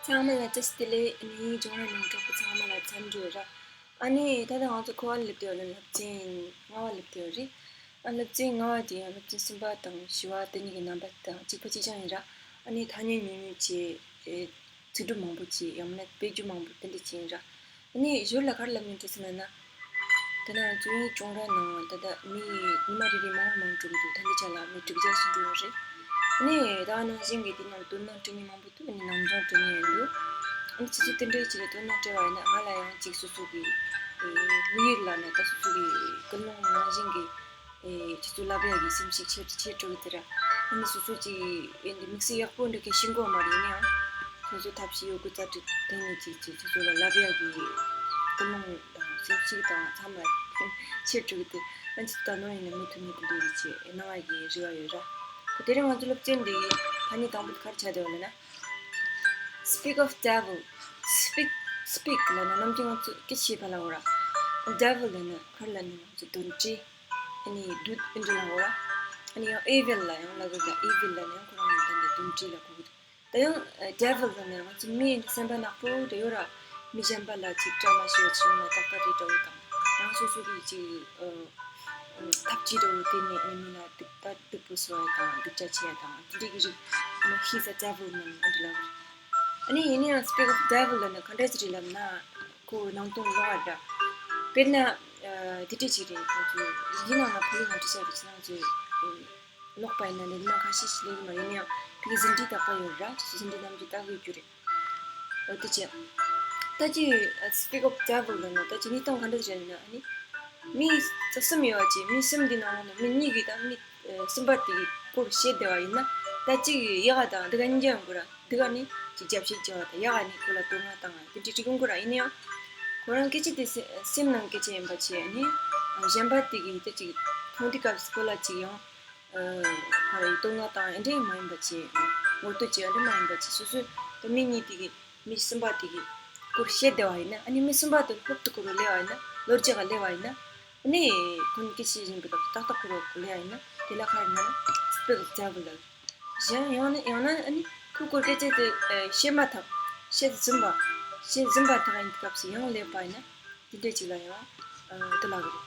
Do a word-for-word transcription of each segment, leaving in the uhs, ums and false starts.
ཚང་མ་ལ་བཀྲ་ཤིས་བདེ་ལེགས། ཨ་ནི་ལྗོངས་ར་ནང་གྲོགས་པོ་ཚང་མ་ལ་འཚམས་འདྲི་ཡོད་ར། ཨ་ནི་ད་ལྟ་ང་ཚོ་ག་པར་སླེབས་བསྡད་ཡོད་ལབ་ན་སློབ་ཚན་ལྔ་པ་སླེབས་བསྡད་ཡོད་རེད། ཨ་སློབ་ཚན་ལྔ་པ་དེ་ཡང་སློབ་ཚན་གསུམ་པ་དང་བཞི་པ་དེ་གཉིས་ཀྱི་རྣམ་པ་དང་གཅིག་པ་གཅིག་རྐྱང་ཡིན་ར། ཨ་ནི་ཐ་སྙད་ཉུང་ཉུང་བྱས། ཨེ། ཚིག་གྲུབ་མང་པོ་བྱས། ཡང་མིན་ན་དཔེ་བརྗོད་མང་པོ་དེ་འདྲ་བྱས་ཡིན་ར། ཨ་ནི་ཞོར་ལ་ག་རེ་ལབ་མྱོང་དྲན་སོང་ལབ་ན། དེ་ན་ང་ཚོའི་ལྗོངས་ར་ནང་ད་ལྟ་མི་ཉི་མ་རེ་རེ་མང་རུ་མང་རུ་འགྲོ་གི་འདུག་ད་ལྟའི་ཆ་ལ་མི་དྲུག་བརྒྱ་ཙམ་འགྲོ་གི་རེད། ཨ་ནི་ད་ནང་བཞིན་གྱི་དེ་ནང་དོ་སྣང་སྤྲད་མཁན་མང་པོ་འདུག་ཨ་ནི་ནམ་རྒྱུན་སྤྲད་མཁན་ཡང་འདུག་ཨ་ནི་ཁྱེད་ཚོས་དེ་འདྲའི་ཆེད་ལ་དོ་སྣང་སྤྲད་པ་ཡིན་ན། ང་ལ་ཡང་ཅིག་སོ་སོ་གི་ཨེ་དམིགས་ཡུལ་ལབ་ན་ད་སོ་སོ་གི་ཀུན་སློང་ནང་བཞིན་གྱི་ཨེ་ཁྱེད་ཚོ་ལབ་ཡག་གི་སེམས་ཤུགས་ཆེར་ཆེར་འགྲོ་གི་འདུག་ར། ཨ་ནི་སོ་སོ་ཅིག་ཨེ་འདི་དམིགས་བསལ་ཡག་པོ་འདྲ་གི་ཤེས་གོ་མ་རེད། ཡིན་ནའང་སོ་སོ་ཐབས་ཤེས་ཡོད་དགུ་རྩལ་སྤྲུགས་བཏོན་ནས་ཅིག་ཅིག་ཁྱེད་ཚོ་ལ་ལབ་ཡག་གི་ཀུན་སློང་དང་སེམས་ཤུགས་དང་ཚང་མ་ཆེར་འགྲོ་གི་འདུག་ཨ་ནི་ད་ནང་ཡིན་ན་མུ་མཐུད་མུ་མཐུད་འགྲོ་གི་ཆེད་གནང་བ་གི་རེ་བ་ཡོད་ར། དེ་རིང་ང་ཚོ་སློབ་ཚན་འདི་ཐ་སྙད་དང་པོ་དེ་ག་རེ་ཆགས་བསྡད་ཡོད་ལབ་ན། Speak of devil. Speak, speak ལབ་ན་ནམ་རྒྱུན་ང་ཚོ་སྐད་ཆ་བཤད་པ་ལབ་ཡོད་ར། Devil ལབ་ན་ག་རེ་ལབ་ན་ང་ཚོ་གདོན་འདྲེ། ཨ་ནི་བདུད་ཨེ་འདྲ་ལབ་ཡོད་ར། ཨ་ནི་ཡང་evil ལ་ཡང་ལབ་ཡོད་ར། Evil ལབ་ན་ཡང་ཁོ་རང་ད་ལྟ་གདོན་འདྲེ་ལ་གོ་གི་འདུག་ད་ཡང་devil ལབ་ན་ང་ཚོ་མི་སེམས་པ་ནག་པོ་འདྲ་ཡོད་ར། མི་གཞན་པ་ལ་ཅིག་བཀྲ་མ་ཤིས་པ་བྱུང་ན་རྟག་པར་རེ་འདྲ་བོ་དང་། ཡང་སོ་སོ་གི་ཅིག་ཨ་ཨ་ཐབས་ཇུས་འདྲ་བོ་བཏོན་ནས་ཨ་ནི་མི་ལ་སྡིག་ད་སྡིག་པོ་བཟོ་བ་དང་སྡིག་ཅག་བྱེད་ཡ་དང་དེ་འདྲའི་གི་རིགས། ཨ་ནི་he's a devil ནང་ཨ་འདྲ་ལབ་ར། ཨ་ནི་ཡིན་ན་ཡང་speak of devil ལབ་ན་ག་འདྲ་ཅིག་རེད་ལབ་ན། ཁོ་ནང་དོན་ལོགས་པ་འདྲ། དཔེར་ན་ཨ་དེ་འདྲ་ཅིག་རེད། ཁོང་ཚོས་འདི་ནང་ལ་བོད་ཡིག་ནང་བྲིས་ས་རེད། ཁྱེད་རང་ཚོས་ཀློག་པ་ཡིན་ན་འདི་ནང་ཁ་ཤས་ཤིག་སླེབས་ཀྱི་མ་རེད། ཡིན་ན་ཡང་དེ་གི་ཟིན་བྲིས་དག་པ་ཡོད་ར། ཟིན་བྲིས་ནམ་རྒྱུན་ལྟ་གི་ཡོད་རྒྱུ་རེད། འོ་དེ་བྱས། ད་ཅི་speak of devil ལབ་ན་ད་ཅི་གནས་སྟངས་ག་འདྲ་རེད་ན། ཨ་ནི་མི་ས་གསུམ་ཡོད་པ་ཅིག་མི་གསུམ་འདི་ནང་ལོགས་ནས་མི་གཉིས་ཀྱིས་ད་མི་ཨ་གསུམ་པ་དེ་གི་སྐོར་བཤད་བསྡད་པ་ཡིན་ན། ད་ཅིག་ཡག་ག་དང་སྡུག་ག་གཉིས་ཀ་ཡོང་གི་ར། སྡུག་ག་ནི་ཅིག་རྒྱབ་བཤད་རྒྱག་པ་དང་། ཡག་ག་ནི་ཁོ་ལ་དོ་སྣང་བཏང་བ་དེ་འདྲ་ཅིག་ཡོང་གི་ར། ཡིན་ན་ཡང་ཁོ་རང་སྐད་ཆ་དེ་སེམས་སེམས་ནང་སྐད་ཆ་ཡིན་པ་བྱས། ཨ་ནི་གཞན་པ་དེ་གིས་ད་ཅིག་མཐོང་དུས་སྐབས་སུ་ཁོ་ལ་ཅིག་ཡང་ཨ་ག་རེ་དོ་སྣང་བཏང་ཨེ་འདྲས་མ་ཡིན་པ་བྱས། ངོ་བསྟོད་བྱས་ཨེ་འདྲས་མ་ཡིན་པ་བྱས། སོ་སོའི་ད་མི་གཉིས་དེ་གི་མི་གསུམ་པ་དེ་གི་སྐོར་བཤད་བསྡད་པ་ཡིན་ན། ཨ་ནི་མི་གསུམ་པ་དེ་ལྷོད་དུ་ཁོ་རུ་སླེབས་པ་ཡིན་ན། ལོ་རྒྱུས་ག་སླེབས་པ་ཡིན་ན། ཨ་ནི་ཁོ་གཉིས་སྐད་ཆ་བཞིན་པའི་སྐབས་སུ་ཏག་ཏག་ཁོ་རུ་སླེབས་པ་ཡིན་ན། དེ་ལ་ག་རེ་ན་speak of devil ལབ། གཞན་ཡང་ན་ཡང་ན་ཨ་ནི་ཁོའི་སྐོར་སྐད་ཆ་དེ་ཨ་བཤད་མ་ཐག་བཤད་ཟིན་པ། བཤད་ཟིན་པ་ཐག་ཡིན་སྐབས་སུ་ཡང་སླེབས་པ་ཡིན་ན། དེ་འདྲ་ཅིག་ལ་ཡང་ཨ་དེ་ལབ་གི་རེད།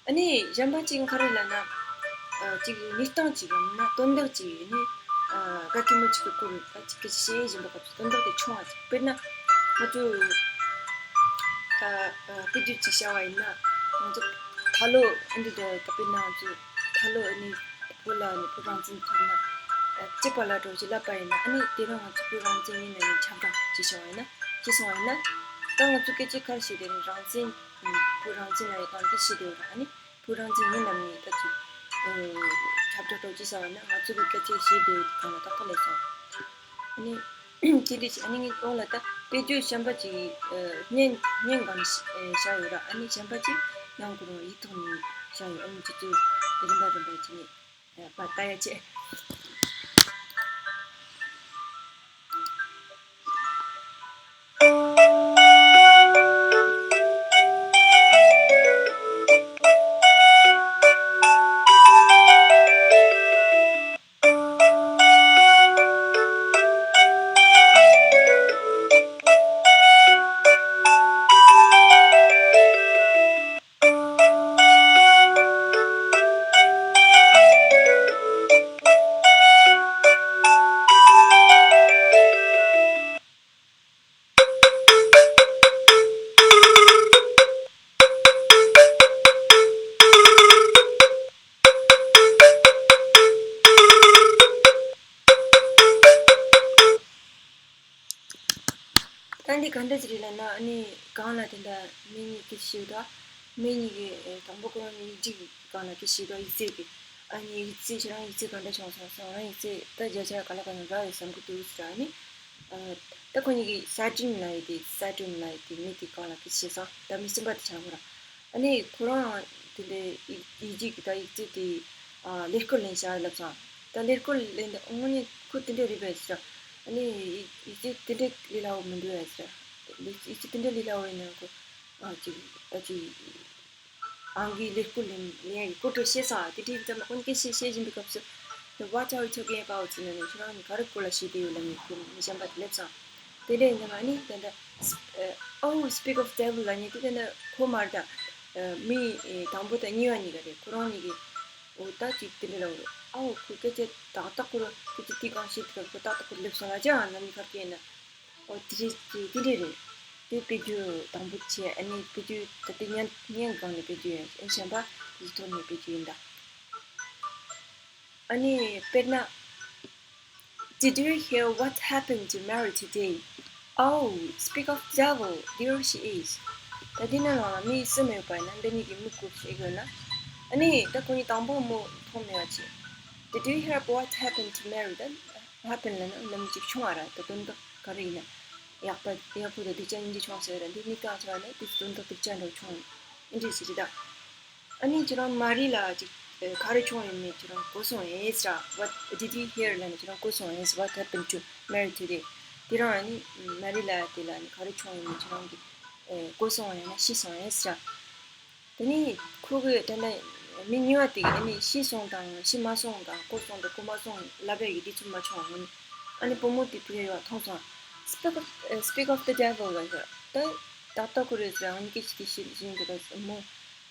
ཨ་ནི་གཞན་པ་ཅིག་ག་རེ་ལབ་ན། ཨ་ཅིག་གནས་སྟངས་ཅིག་ཡང་མིན་ན་དོན་དག་ཅིག་ཨ་ནི་ཨ་ག་གེ་མོ་ཅིག་གི་སྐོར་ད་ཅིག་སྐད་ཆ་བཤད་བཞིན་པའི་སྐབས་སུ་དོན་དག་དེ་བྱུང་བ་ཅིག་དཔེར་ན་ང་ཚོ་ད་ཨ་དཔེ་བརྗོད་ཅིག་བྱ་བ་ཡིན་ན། ང་ཚོ་ད་ལོ་ཨ་འདི་འདྲ་ད་དཔེར་ན་ང་ཚོ་ད་ལོ་ཨ་ནི་བོད་ལ་ཨ་ནི་བོད་རང་བཙན་ཐོབ་ན་ཨ་གཅིག་པ་ལ་འགྲོ་ཅིག་ལབ་པ་ཡིན་ན། ཨ་ནི་དེ་རིང་ང་ཚོ་བོད་རང་བཙན་ཡིན་ན་ནི་ཁྱབ་བསྒྲགས་ཅིག་བྱ་བ་ཡིན་ན། ཅི་སོང་བ་ཡིན་ན། ད་ང་ཚོ་སྐད་ཆ་ག་རེ་བཤད་དེ་རེད། རང་བཙན། བོད་རང་བཙན་ལ་ཡི་དམ་བཅའ་བྱེད་དེ་ཡོད་ར། ཨ་ནི་བོད་རང་བཙན་ཡིན་ནམ་མིན་ད་ཅིག་ཁྱབ་བསྒྲགས་འགྲོ་ཅི་ཟེར་བ་ན། ང་ཚོ་གི་སྐད་ཆ་བཤད་དེ་ཡོད་གང་ལ་ཏག་ཏག་ལས་སོང་། ཨ་ནི་དེ་འདྲ་ཅིག་ཨ་ནི་ངའི་གོང་ལ་ད་དཔེ་བརྗོད་གཞན་པ་ཅིག་བརྙན་བརྙན་སྒང་ནས་བཞག་ཡོད་ར། ཨ་ནི་གཞན་པ་ཅིག་ཡང་ཁོ་རང་ཡིག་ཐོག་ནས་བཞག་ཡོད། ཨ་ནི་ཁྱེད་ཚོས་རིམ་པ་རིམ་པ་བྱས་ནས་ཨ་ལྟ་ཡ་བྱེད། ད་འདི་ག་འདྲ་ཅིག་རེད་ལབ་ན། ཨ་ནི་སྒང་ལ་དེ་འདྲ་མི་གཉིས་སྐད་ཆ་བཤད་འདུག་མི་གཉིས་ཀྱིས་ཨེ་དང་པོ་ཁོ་རང་གཉིས་ཡིག་རྒྱུགས་སྒང་ལ་སྐད་ཆ་བཤད་འདུག་ཡིག་ཚད་ཀྱི། ཨ་ནི་ཡིག་ཚད་ཁྱེད་རང་ཡིག་ཚད་ག་འདྲ་བྱུང་སོང་ཟེར། ང་རང་ཡིག་ཚད་ད་བརྒྱ་ཆ་ག་ལ་ག་ནས་རག་ཡོད་བསམ་གྱི་འདུག་ཟེར། ཨ་ནི་ཨ་ད་ཁོ་གཉིས་ཀྱིས་ས་ཏྲིན་ལབ་ཡས་དེ། ས་ཏྲིན་ལབ་ཡས་དེ་མི་དེ་སྒང་ལ་སྐད་ཆ་བཤད་སོང་། ད་མི་གསུམ་པ་དེ་ཆགས་ཁོ་རང་། ཨ་ནི་ཁོ་རང་དེ་འདྲའི་ཡིག་ཡིག་རྒྱུགས་ཀྱི་ད་ཡིག་ཚད་དེ་ཨ་ཀླད་ཀོར་ལེན་བྱ་ལབ་སོང་། ད་ཀླད་ཀོར་ལེན་ད་དངོས་གནས་ཁོ་དེ་འདྲ་རེད་པས་ཟེར། ཨ་ནི་ཡིག་ཡིག་ཚད་དེ་འདྲ་ལས་སླ་བོ་མི་འདུག་ཡ་ཟེར། ཡིག་ཚད་དེ་འདྲ་ལས་སླ་བོ་ཡིན་ན་ཁོ་ཨ་ཅིག་ཨ་ཅིག་ཨང་ཀི་ཀླད་ཀོར་ལེན་ལེན་ཡ་གི་སྐོར་དེ་བཤད་སོང་། ཨ་དེ་དེ་ཙམ་ལ་ཁོ་གཉིས་སྐད་ཆ་བཤད་བཞིན་པའི་སྐབས་སུ། What are you talking about? ཟེར་ནས། ཁྱོད་རང་གིས་ག་རེ་སྐོར་ལ་བཤད་བསྡད་ཡོད་ལབ་ནས་ཁོ་མི་གཞན་པ་དེ་སླེབས་སོང་། ད་ དེ་ལས་འདི་མ་ནི་དེ་འདྲ། ཨོ། Speak of devil ལབ་མཁན་དེ་དེ་འདྲ་ཁོ་མ་རེད་ད། མི་དང་པོ་དང་གཉིས་པ་གཉིས་ཀ་རེད། ཁོ་རང་གཉིས་ཀྱིས་འོ་ད་ཅིག་དེ་འདྲ་ལབ་རེད། ཨོ་ཁོ་སྐད་ཆ་ཏག་ཏག་ཁོ་རང་སྐད་ཆ་དེ་གང་བཤད་དུས་ཁོ་ཏག་ཏག་ཁོ་སླེབས་སོང་ལ་ཅང་ནམ་ཁར་སྐྱེས་ན། ཨོ་དེ་རེད་དེ་དེ་འདྲ་རེད། དེ་དཔེ་བརྗོད་དང་པོ་བྱས། ཨ་ནི་དཔེ་བརྗོད་ད་དེ་སྙན་སྙན་གང་ནས་དཔེ་བརྗོད་ཡིན། གཞན་པ་དེ་ཐོག་ནས་དཔེ་བརྗོད་ཡིན་ད། ཨ་ནི་དཔེར་ན། Did you hear what happened to Mary today? Oh, speak of devil, there she is. ད་འདི་ནང་ལ་མི་སུ་མེད་པ་ཡིན་ན་འདི་གཉིས་ཀྱིས་མི་བཀུག་བྱེད་དགོས་ན། ཨ་ནི་ད་ཁོ་གཉིས་དང་པོ་མོ་མཐོང་མེད་པ་བྱེད། Did you hear what happened to Mary? ད་happen ལབ་ན་ནམ་ཅིག་བྱུང་བ་ར། ད་དོན་དག་ག་རེ་ཡིན་ན། ཡག་པ་ཡག་པོ་དང་སྡུག་ཅག་གཉིས་ཀྱི་བྱུང་ཟེར་བ་ར། འདི་གཉིས་ཀ་བྱུང་བ་ན་དེ་དོན་དག་སྡུག་ཅག་འདྲ་བྱུང་ཨེ་འདྲ་ཟེར་གྱི་ད། ཨ་ནི་ཁྱེད་རང་མ་རི་ལ་ཅིག་ག་རེ་བྱུང་ཡོད་མེད་ཁྱེད་རང་གོ་སོང་ཨེ་ཟེར། What did you hear ལབ་ནས་ཁྱེད་རང་གོ་སོང་ཨེ་ཟེར། What happened to Mary today? དེ་རང་ཨ་ནི་མ་རི་ལ་དེ་ལ་ནི་ག་རེ་བྱུང་ཡོད་མེད་ཁྱེད་རང་གིས་གོ་སོང་ཡང་ན་ཤེས་སོང་ཨེ་ཟེར། དེ་ནི་ཁོ་གི་དེ་ནི་མི་གཉིས་པ་དེ་གི་ཨ་ནི་ཤེས་སོང་དང་ཤེས་མ་སོང་དང་གོ་སོང་དང་གོ་མ་སོང་ལབ་པའི་གི་དུས་ཚོད་མ་བྱུང་། ཨ་ནི་བུ་མོ་དེ་ཕི་ཡོད་མཐོང་སོང་། Speak of, uh, speak of the devil ལ་ཟེར། ད་ཏག་ཏག་ཁོ་རེད་ཟེར། ཨ་ནི་སྐད་ཆ་དེ་བཤད་བཞིན་འདུག་ག་མོ།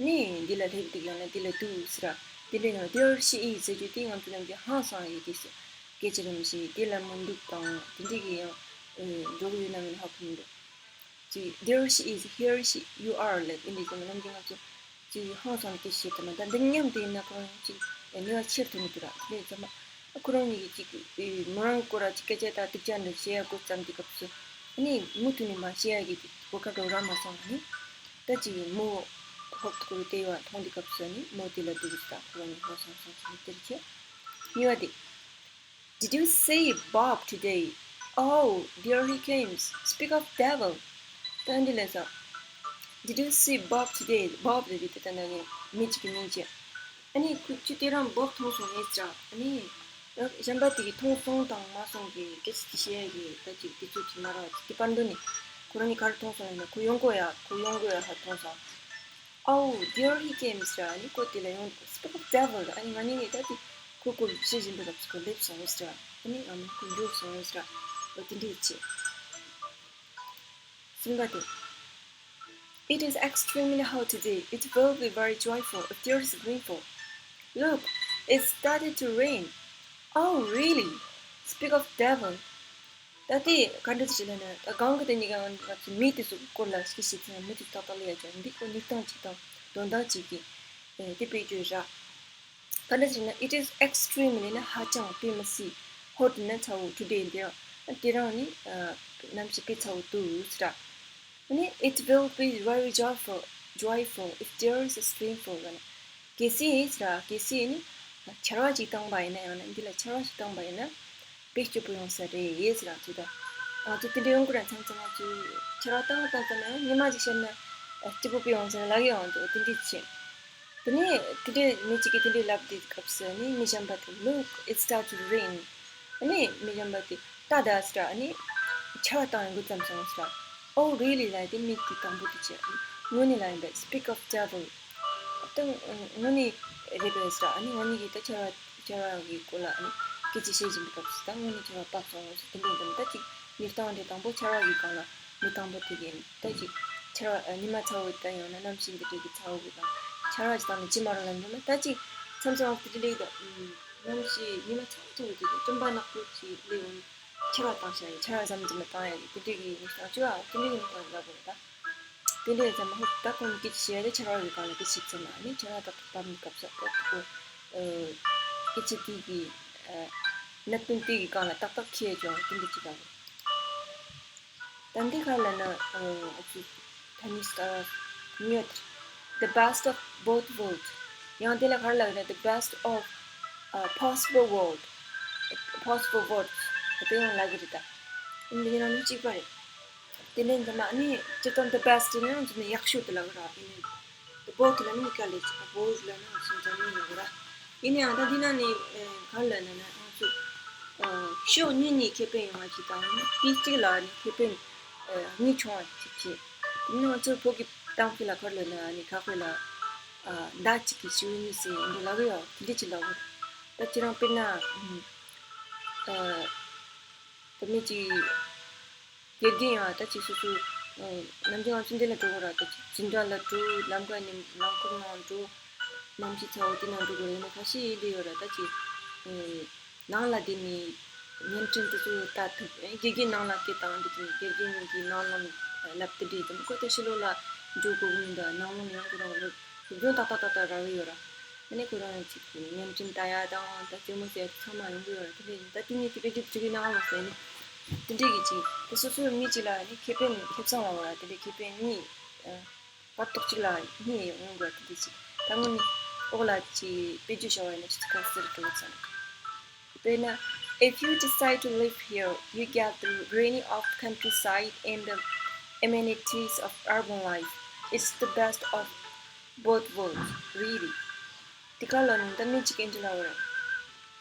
ནི་འདི་ལ་སླེབས་འདུག་ཡང་ན་འདི་ལ་འདུག་ཟེར། དེ་ལས་ཡང་there she is ཟེར་རྒྱུ་དེ་ང་ཚོ་ནམ་རྒྱུན་ཧང་སང་ཡོད་དུས་སུ་སྐད་ཆ་རིམ་བཞིན་དེ་ལ་མི་འདུག་དང་དེ་འདྲ་གི་ཡང་འགྲོ་གི་ཡོད་ན་མིན་ཧ་གོ་མི་འདུག་ཅིག there she is, here she, you are ལབ་ཨིན་འདྲ་ཙམ་ནམ་རྒྱུན་ང་ཚོ་ཅིག་ཧང་སང་སྐད་བཤད་དུ་མ། ད་འདི་མཉམ་དུ་ཡིན་ན་ཁོ་རང་ཅིག་ནུས་པ་ཆེར་ཐོན་གི་འདུག་ར། དེ་ལས་ཙམ་མ་ཁོ་རང་གཉིས་ཀྱིས་ཅིག་མོ་རང་སྐོར་ར་ཅིག་སྐད་ཆ་དང་སྡུག་ཅག་འདྲ་བཤད་ཡ་འགོ་བརྩམས་དུས་སྐབས་སུ་ཨ་ནི་མུ་མཐུད་ནས་མ་བཤད་ཡ་གི་གོ་སྐབས་རག་མ་སོང་། ཨ་ནི་ད་ཅིག་མོ་ཧོབ་ཏེ་ཁོ་རང་བལྟས་ཡོད་མཐོང་དུས་སྐབས་སུ་ཨ་ནི་མོ་དེ་ལ་འདུག་ཟེར། ད་ཁོ་རང་གཉིས་ཧང་སང་སོང་ཟེར་ནས་དེར་ཁྱེད་གཉིས་པ་དེ། Did you see Bob today? Oh, there he comes. Speak of devil. ད་འདི་ལས་ས། Did you see Bob today? Bob ལབ་དུས་དེ་ད་ནང་གི་མི་གཅིག་གི་མིང་བྱས། ཨ་ནི་ཁོ་ཁྱོད་དེ་རིང་Bob མཐོང་སོང་ངས་ཟེར། ཨ་ནི་ད་གཞན་པ་དེ་གིས་མཐོང་སོང་དང་མ་སོང་གི་སྐད་ཆ་དེ་བཤད་ཡ་གི་ད་ཅིག་དུས་ཚོད་ཅིག་མ་རག་ཅིག་དེ་བར་དུ་ནི་ཁོ་རང་གཉིས་ག་རེ་མཐོང་སོང་ལབ་ན་ཁོ་ཡོང་གོ་ཡ་ཁོ་ཡོང་གོ་ཡ་ཧ་མཐོང་སོང་། Oh, there he comes ཟེར། ཨ་ནི་ཁོ་དེ་ལ་ཡོང་འདུག Speak of devil. ཨ་ནི་ང་གཉིས་ནི་ད་དེ་ཁོ་སྐོར་བཤད་བཞིན་འདུག་སྐབས་སུ་ཁོ་སླེབས་སོང་ཟེར། ཨ་ནི་ཨ་མ་ཁོ་འབྱོར་སོང་ཟེར། འོ་དེ་འདྲ་བྱས། གསུམ་པ་དེ། It is extremely hot today. It will be very joyful if there is rainfall. Look, it started to rain. Oh, really? Speak of devil. ད་དེ་ག་འདྲ་ཞིག་ལབ་ན་ད་གང་གི་དེ་གཉིས་ཀ་ང་ཚོ་མི་དེ་ཚོ་སྐོར་ལ་སྐད་ཆ་བཤད་ཚེ་མི་དེ་ཏག་ཏག་ལ་ཡ་ཅང་འདི་ཁོ་ཉིས་སྟོང་གཅིག་དང་དོན་དག་ཅིག་གི་དེ་དཔེ་བརྗོད་ར། ག་འདྲ་ཞིག་ན། It is extremely ན་ཧ་ཅང་དཔེ་མི་སྲིད། Hot ན་ཚ་བོ་today འདི་རང་དེ་རང་ནི་ནམ་ཞིག་དཔེ་ཚ་བོ་འདུག་ཟེར། ཨ་ནི་it will be very joyful, joyful if there is a rainfall ལབ་ན། གལ་སྲིད་ཟེར། གལ་སྲིད་ནི་ཆར་པ་ཅིག་བཏང་པ་ཡིན་ན་ཡང་ན་འདི་ལ་ཆར་པ་ཞིག་བཏང་པ་ཡིན་ན་དཔེ་སྐྱིད་པོ་ཡོང་ས་རེད་ཟེར། ང་ཚོ་ད་ང་ཚོ་དེ་འདྲ་ཡོང་གི་ར། མཚམས་མཚམས་ང་ཚོ་ཆར་པ་བཏང་བཏང་ཙམ་ཡང་ཉི་མ་ཅིག་ཤར་ན་སྐྱིད་པོ་དཔེ་ཡོང་ས་རེད་ལབ་ཀྱི་ཡོད། ང་ཚོ་དེ་འདྲ་བྱེད། དེ་ནས་དེ་འདྲའི་མི་གཅིག་གིས་དེ་འདྲའི་ལབ་དུས་སྐབས་སུ་ནི་མི་གཞན་པ་དེ་Look, it started to rain. ཨ་ནི་མི་གཞན་པ་དེ་ལྟ་ད་ཟེར། ཨ་ནི་ཆར་པ་བཏང་ཡོང་འགོ་བརྩམས་སོང་ཟེར། Oh, really ལབ་དེ་མི་དེ་དང་པོ་དེ་བྱས། དངོས་གནས་ལབ་ཡིན་པས། Speak of devil. ད་དངོས་གནས་རེད་པས་ཟེར། ཨ་ནི་ང་གཉིས་ཀྱིས་ད་ཆར་པ་ཆར་པ་གི་སྐོར་ལ་ཨ་ནི་སྐད་ཆ་བཤད་བཞིན་པའི་སྐབས་སུ་ད་དངོས་གནས་ཆར་པ་བབས་སོང་ཟེར། དེ་འདྲ་འདྲ་མི་ད་ཅིག་མི་སྟངས་དེ་དང་པོ་ཆར་པ་གི་སྒང་ལ། མི་དང་པོ་དེ་གིས་ད་ཅིག་ཆར་པ་ཉི་མ་ཚ་བོ་ད་ཡང་ན་གནམ་གཤིས་འདི་འདྲ་གི་ཚ་བོ་གི་དང་ཆར་པ་ཞིག་བཏང་ནས་ཅི་མ་རུང་ལ་འགྲོ་ན། ད་ཅིག་མཚམས་མཚམས་དེ་འདྲ་གི་ད་གནམ་གཤིས་ཉི་མ་ཚ་བོ་ཚ་བོ་དེ་གི་སྤྲིན་པ་ནག་པོ་ཅིག་སླེབས་ཡོང་། ཆར་པ་བཏང་བྱ་ཡི་ཆར་པ་ཟམ་ཟིམ་མ་བཏང་ཡ་གི་དེ་འདྲ་གི་མི་སྟངས་ཅི་བ་དེ་འདྲ་གི་མི་སྟངས་ལབ་དགོས་རེད་ད། དེ་འདྲ་ཡིན་ཙང་མ་ཧོ་ད་ཁོང་གིས་བཤད་ཡ་དེ་ཆར་པ་གི་སྒང་ལ་དེ་ཞིག་ཙམ་ཨ་ནི་ཆར་པ་ཏག་ཏག་བབས་ནས་སྐབས་སུ་ད་ཁོ་སྐད་ཆ་དེ་གི་གནད་དོན་དེ་གི་སྒང་ལ་ཏག་ཏག་ཁེལ་ཡ་ཅིག་དེ་འདྲ་ཅིག་ལབ་དགོས། ད་འདི་ག་ལ་ན་ཨ་ཙི་ཐ་ནི་སྐ་ཉོད། The best of both worlds. ཡང་དེ་ལ་ག་ལ་ན་the best of uh, possible world, possible worlds. དེ་ཡང་ལ་གི་རེད་ད། འདི་ཡང་ནི་གཅིག་པ་རེད། དེ་ནས་འདི་མ་ནི་སྤྱིར་བཏང་the best ནི་ཡང་ནི་ཡག་ཤོས་དེ་ལ་གི་ར། ཡིན་ནི་the both ལ་ནི་ག་ལས་ཅིག་པ་both ལ་ནི་སུམ་ཅུ་ནི་ཡོད་ར། ཡིན་ནའང་ད་འདི་ན་ནི་ག་ལ་ན་ན་ང་ཚོ་ཕྱོགས་གཉིས་ནས་ཁེ་ཕན་ཡོང་བ་ཅིག་དང་དེ་གཅིག་ལ་ནི་ཁེ་ཕན་གཉིས་བྱུང་བ་ཅིག་བྱེད། དེ་ནི་ང་ཚོ་བོད་ཀྱི་གཏམ་དཔེ་ལ་ག་ལ་ན་ནི་ག་ལ་མདའ་གཅིག་གིས་ཞུ་གཉིས་ཟེར་འདི་ལ་གི་ཡོད་དེ་འདྲ་ཅིག་ལ་གི་ད་ཁྱེད་རང་དཔེར་ན་ད་མི་གཅིག་དགེ་རྒན་ཡང་ད་ཅིག་སོ་སོ་ནམ་རྒྱུན་ང་ཚོ་འདི་ལ་འགྲོ་དགོས་ར། ད་ཅིག་འཛིན་གྲྭ་ལ་འགྲོ། ལམ་ཁ་ནས་ལམ་ཁོག་ནང་འགྲོ། གནམ་གཤིས་ཚ་བོ་དེ་ནང་འགྲོ་དགོས་ར། ཡིན་ན་ཁ་ཤས་ཡིན་དེ་ཡོད་ར། ད་ཅིག་ནང་ལ་བསྡད་ནས་བརྙན་འཕྲིན་དེ་ཚོ་ལྟ་ཐུབ། དགེ་རྒན་ནང་ལ་སྐད་བཏང་འདུག་དགེ་རྒན་གྱིས་ནང་ལ་ལབ་དེ་འདྲ་ཡིན་དམ། ཁོ་ད་ཕྱི་ལོགས་ལ་འགྲོ་དགོས་ཀྱི་མིན་པ། ནང་ལོགས་ཡང་ཁོ་རང་སློབ་སྦྱོང་ཏག་ཏག་ཏག་ཏག་རག་གི་ཡོད་ར། ཨ་ནི་ཁོ་རང་ཡང་ཅིག་བརྙན་འཕྲིན་ལྟ་ཡ་དང་ད་རྩེད་མོ་རྩེ་ཡ་ཚང་མ་ཡོང་གི་ཡོད་ར། དེ་འདྲ་ཡིན། ད་དེ་ནས་དེ་བེད་སྤྱོད་བྱེད་ཀྱི་ནའང་མ་ཟད་ནི་དེ་འདྲས་ཀྱི་ཅིག་དེ་སོ་སོའི་མི་གཅིག་ལ་ནི་ཁེ་ཕན་ཁེ་བཟང་ལ་བ་ར། དེ་འདྲས་ཁེ་ཕན་གཉིས་ཨ་སྐབས་ཐོག་གཅིག་ལ་གཉིས་ཡོང་དགོས་དེ་འདྲས་ཅིག་ད་དངོས་གནས་འོག་ལ་ཅིག་དཔེ་བརྗོད་བྱ་བ་ཡིན་ན་ཅི་ཚིག་ཁ་གསལ་འགྲོ་ཙང་། དཔེར་ན། If you decide to live here, you get the greenery of the countryside and the amenities of urban life. It's the best of both worlds, really. དེ་ག་ལ་ནི་ད་མི་གཅིག་གིས་འདི་ལབ་པ་རེད།